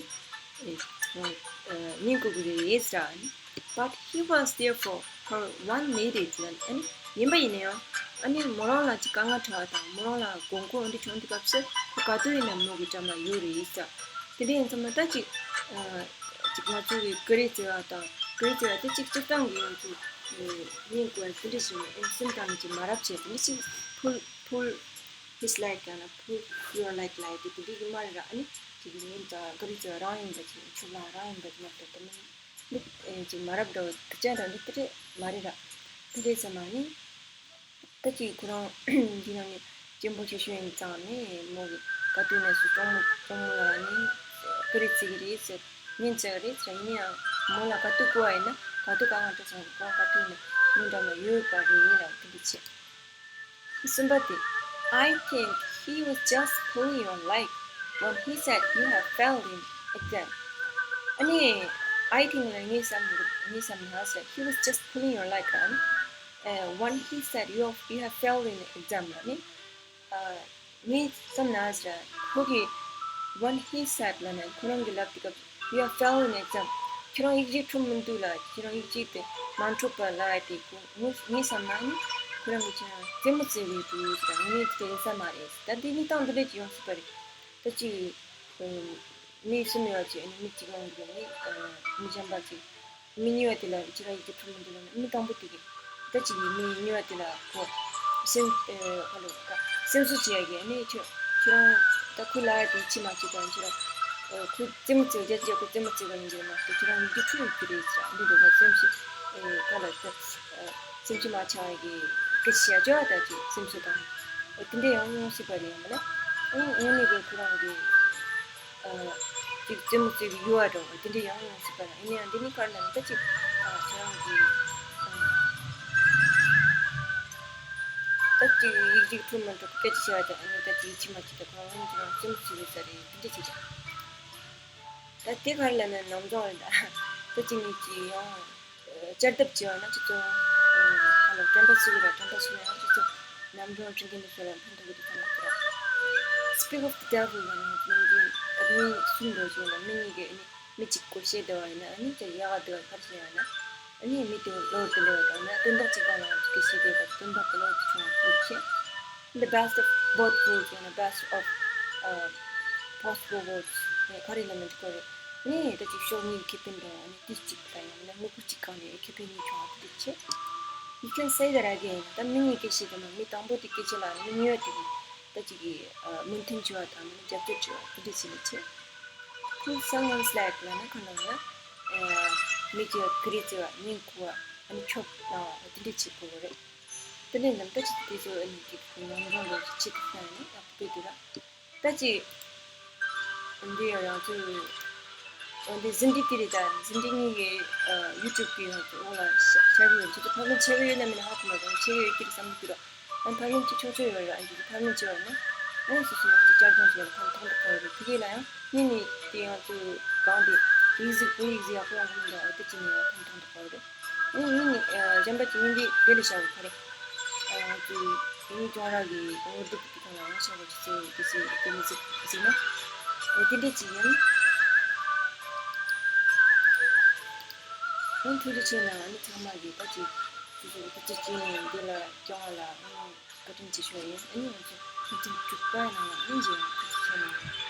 ཨེ་ཁོ་རང་ཨ་བསྙེན་བཀུར་གི་རེད་ཟེར། ཨ་ནི། But he was there for her when needed ལབ་ནས། ཨ་ནི་ཡིན་པ་ཡིན་ན་ཡང་ཨ་ནི་མོ་རང་ལ་ཅིག་དཀའ་ངལ་འཕྲད་པ་དང་མོ་རང་ལ་དགོས་མཁོ་འདི་བྱུང་དུས་སྐབས་སུ་ཁོ་ག་དུས་ཡིན་ན་མོ་གི་འགྲམ་ལ་ཡོད་རེད་ཟེར། དེ་འདྲ་ཡིན་ཙང་མ་ད་ཅིག་ཨ་ཅིག་ང་ཚོ་གི་ཀུ་རེ་རྩེ་བ་དང་ཀུ་རེ་རྩེ་བ་དེ་ཅིག་སྤྱིར་བཏང་གི་ང་ཚོ་བསྙེན་བཀུར་དེ་འདྲ་ཞིག་མ་ཡིན། སེམས་དང་ཅིག་མ་རབས་བྱས་དེ་འདྲ་ཞིག་pull, pull his leg ཡང་ན་pull your leg ལབ་དེ་དེ་འདྲ་གི་མ་རེད་ར། ཨ་ནི་ཅིག་ཉིན་ད་ཀུ་རེ་རྩེ་བ་རང་ཡིན་པ་ཅིག་ཆུ་ལ་རང་ཡིན་པ་ཅིག་མ་གཏོགས་དེ་མིན། འདི་ཨེ་ཅིག་མ་རབས་འདྲ་བོ་དེ་ཅན་འདྲ་འདི་དེ་རེད་མ་རེད་ར། དེ་རེད་ཟེར་མ་ནི། ད་ཅིག་ཁོ་རང་འདི་ནང་ནས་གཅེན་པོ་ཆེ་ཤོས་ཡིན་ཙང་ནི་མོ་གི་ག་དུས་ནས་སུ་གཅུང་མོ་གཅུང་མོ་ལ་ནི་ཀུ་རེ་རྩེ་གི་རེད་ཟེར། ཉན་ཆེ་གི་རེད་ཟེར། ཡིན་ཡང་མོ་ལ་ག་དུས་དགོས་པ་ཡིན་ན་ག་དུས་གང་ང་འདྲ་སོང་གི་ཁོ་རང་ག་དུས་ནས་མོ་འདྲ་མ་ཡོད་པ་རེད་ལ་དེ་འདྲ་བྱས། གསུམ་པ་དེ། I think he was just pulling your leg when he said you have failed in exam. ཨ་ནི། I think ལ་ངས་བསམ་ངས་བསམ་ན་ཟེར། He was just pulling your leg, right? Uh, when he said you have, you have failed in the exam ལ་ནི། ངས་བསམ་ན་ཟེར། ཁོ་གིས་when he said ལ་ནི་ཁོ་རང་གི་ལབ་དུས་སྐབས། You have failed in exam. ཁྱེད་རང་ཡིག་ཆ་འཁྲུལ་མི་འདུག་ལ། ཁྱེད་རང་ཡིག་ཆ་དེ་མ་འཁྲུལ་པ་ལབ་ཡ་དེ་ཁོ་ངས་ངས་བསམ་ན་ནི་ཁོ་རང་གིས་ཁྱེད་རང་རྩེད་མོ་རྩེ་གི་འདུག་ཟེར། ངས་དེ་ཡིན་ས་མ་རེད། ད་འདི་གནས་སྟངས་འདི་འདྲ་ཅིག་ཡོང་སྲིད་པ་རེད། ད་ཅིག་ཨ། མི་གསུམ་ཡོད་ཅིག་ཨ་ནི་མི་གཅིག་ཡོང་གི་ནི་ཨ། མི་གཞན་པ་ཅིག་མི་གཉིས་པ་དེ་ལ་ཁྱེད་རང་ཡིག་ཆ་འཁྲུལ་མི་འདུག་ལབ་ན། མི་དང་པོ་དེ་གིས་ད་ཅིག་གིས་མི་གཉིས་པ་དེ་ལ་ཁོ་སེམས་ཨ། ཧ་ལོ་ད་སེམས་གསོ་བྱེད་ཡ་གི་ཨ་ནི་ཁྱོད་ཁྱེད་རང་ད་ཁོ་ལབ་ཡ་དེ་ཡིད་ཆེས་མ་བྱེད་པ་ཡིན། ཁྱེད་རང་ཨ། ཁོ་རྩེད་མོ་རྩེ་རྒྱ་ཆེ་ཁོ་རྩེད་མོ་རྩེ་ག་ཡིན་གྱི་རེད་མ་གཏོགས་ཁྱེད་རང་ཡིག་ཆ་འཁྲུལ་ཡོད་ཀྱི་རེད་ཟེར། འདི་འདྲ་ཁོ་སེམས་ཤི་ཨ། ག་ལ་ད་ཨ། སེམས་ཤི་མ་ཆགས་ཀྱི་སྐད་ཆ་བཤད་ཅོག་ད་ཅིག་སེམས་གསོ་དང་ཨ། དེ་འདྲ་ཡང་ཡོང་སྲིད་པ་རེད། ཡང་མིན་ན་ཨ། དངོས་གནས་ཀྱི་ཁོ་རང་གི་ཨ། ཅིག་རྩེད་མོ་རྩེ་གི་ཡུལ་བ་འདྲ་བོ་དེ་འདྲ་ཡང་ཡོང་སྲིད་པ་རེད། ཡིན་ན་ཡང་འདི་ནི་ག་རེ་ལབ་ན་ད་ཅིག་ཨ། ཁྱེད་རང་གི་ཨ། ད་ཅིག་ཡིག་ཆ་འཁྲུལ་མི་འགྲོ་སྐད་ཆ་བཤད་ད་ཨ་ནི་ད་ཅིག་ཡིད་ཆེས་མ་བྱེད་ད་ཁོ་རང་དངོས་གནས་ཁྱེད་རང་རྩེད་མོ་རྩེ་གི་ས་རེད། དེ་འདྲ་བྱེད་ད། ད་དེ་ག་རེ་ལབ་ན་ནམ་རྫོང་རེད་ད། ད་ཅིག་ངས་ཅིག་ཡང་བསྐྱར་ལྡབ་བྱས་པ་ན་ཅིག་ཚོ་ཁ་ལོ་དྲན་པ་སུ་གི་ར་དྲན་པ་སུ་ཡང་ཅིག་ཚོ་ནམ་རྫོང་དྲན་གི་འདུག་སོ་ལ་ཕན་ཐོགས་གི་འདུག་ཚང་མ་ཁྱེད་ར། Speak of the devil ལ་ནི་ནམ་རྫོང་མི་གསུམ་འགྲོ་བྱས་ན་མི་གཉིས་ཀྱི་ཨ་ནི་མི་གཅིག་སྐོར་བཤད་བསྡད་པ་ཡིན་ན་ཨ་ནི་ཅིག་ཡག་ག་འདུག་ག་ག་རེ་བྱས་ཡོད་ན་ཨ་ནི་མི་དེ་ལོ་དེ་ལོ་དང་ན་དོན་དག་ཅིག་གང་ལ་ཅིག་གི་བཤད་བསྡད་པ་དོན་དག་གི་ལོ་དེ་བྱུང་བ་དེ་བྱས། The best of both worlds ཡང་ན་best of uh, possible worlds ནས་ག་རེ་ལབ་ན་འགྲིག་གི་རེད། ནས་ད་ཅིག་ཕྱོགས་གཉིས་ཀྱི་ཁེ་ཕན་འདྲ་བ་ནས་དུས་གཅིག་ལ་ཡང་ན་དངོས་པོ་གཅིག་གང་ནས་ཁེ་ཕན་གཉིས་བྱུང་བ་དེ་འདྲ་བྱས། You can say that again. ད་མི་གཉིས་སྐད་ཆ་དེ་མ་མི་དང་པོ་དེ་སྐད་ཆ་ལ་མི་གཉིས་པ་དེ་གིས་ད་ཅིག་གིས་ཨ། མོས་མཐུན་བྱས་པ་དང་མི་རྒྱབ་སྐྱོར་བྱས་པ་དེ་འདྲ་བྱས་ནས་བྱས། Pull someone's leg ལབ་ན་ག་ལབ་ན་ཨ། མི་གཅིག་ག་རེ་བྱས་པ་ཉན་དགོས་པ་ཨ་ནི་ཆོབ་ལ་དེ་འདྲ་བྱེད་དགོས་པ་རེད། དེ་ནས་ལམ་ད་ཅིག་དེ་ཚོ་ཨ་ནི་ཀྱི་ཁོ་ནང་སྦྱོང་འདྲ་ཅིག་བྱེད་ཐུབ་ན་ནི་ཡག་པོ་འདུག་ལ། ད་ཅིག་འདི་ཡང་ང་ཚོའི་འདི་ཟིན་བྲིས་དེ་རེད་ད། ཟིན་བྲིས་གཉིས་ཀྱི་ཨ། YouTube གི་ཡང་ཚོ་འོག་ལ་ཤ་ཤར་གི་ཡོད། ཁྱེད་ཚོ་ཕབ་ལེན་བྱེད་གི་ཡོད་ན་མིན་ན་ཧ་གོ་མ་སོང་། བྱེད་གི་ཡོད་ཀྱི་རེད་བསམ་གི་འདུག་ལ། ཨ་ནི་ཕབ་ལེན་བྱེད་ཆོག་ཆོག་ཡོད་རེད། ཨ་ནི་ཕབ་ལེན་བྱེད་པ་ན་ཨ་ནི་སོ་སོ་ཡང་ཅིག་བསྐྱར་སྦྱོང་བྱེད་ཡ་ལ་ཕན་ཐོགས་འདུག་ག་རེད། དེ་གས་ལ་ཡང་། ངས་ནི་དེ་ང་ཚོའི་གང་དེ་ཡིག་གཟུགས་བོད་ཡིག་གཟུགས་ཡག་པོ་ཡོང་གི་འདུག་འོ་དེ་ཅི་ནས་ཡང་ཕན་ཐོགས་འདུག་ག་རེད། ཨ་ནི་ངས་ནི་གཞན་པ་ཅིག་ཡིན་དེ་དེ་ལས་བྱ་བ་ག་རེ། ང་ཚོའི་ངའི་ལྗོངས་ར་གི་ངོ་དེབ་དེ་གང་ལ་ཡང་བྱ་བ་ཅི་ཚོད་དེ་ཚོད་དེ་མི་གཟིགས་གཟིགས་ན། འོ་དེ་འདྲ་ཅིག་ཡིན། ཨ་ནི་ཐུགས་རྗེ་ཆེ་གནང་། ཨ་ནི་ཚང་མ་གིས་ད་ཅིག་སོ་སོ་གི་དུས་ཚོད་སྤྱད་ནས་འདི་ལ་སྦྱོང་བ་ལ་ཨ་ནི། བཀའ་དྲིན་ཆེ་ཞུ་ཡ་ཡིན། ཨ་ནི་ང་ཚོ་ལེ་ཚན་དྲུག་པ་ནང་ལ་ཨ་ནི་མཇལ་ཡོང་། ཐུགས་རྗེ་ཆེ་གནང་།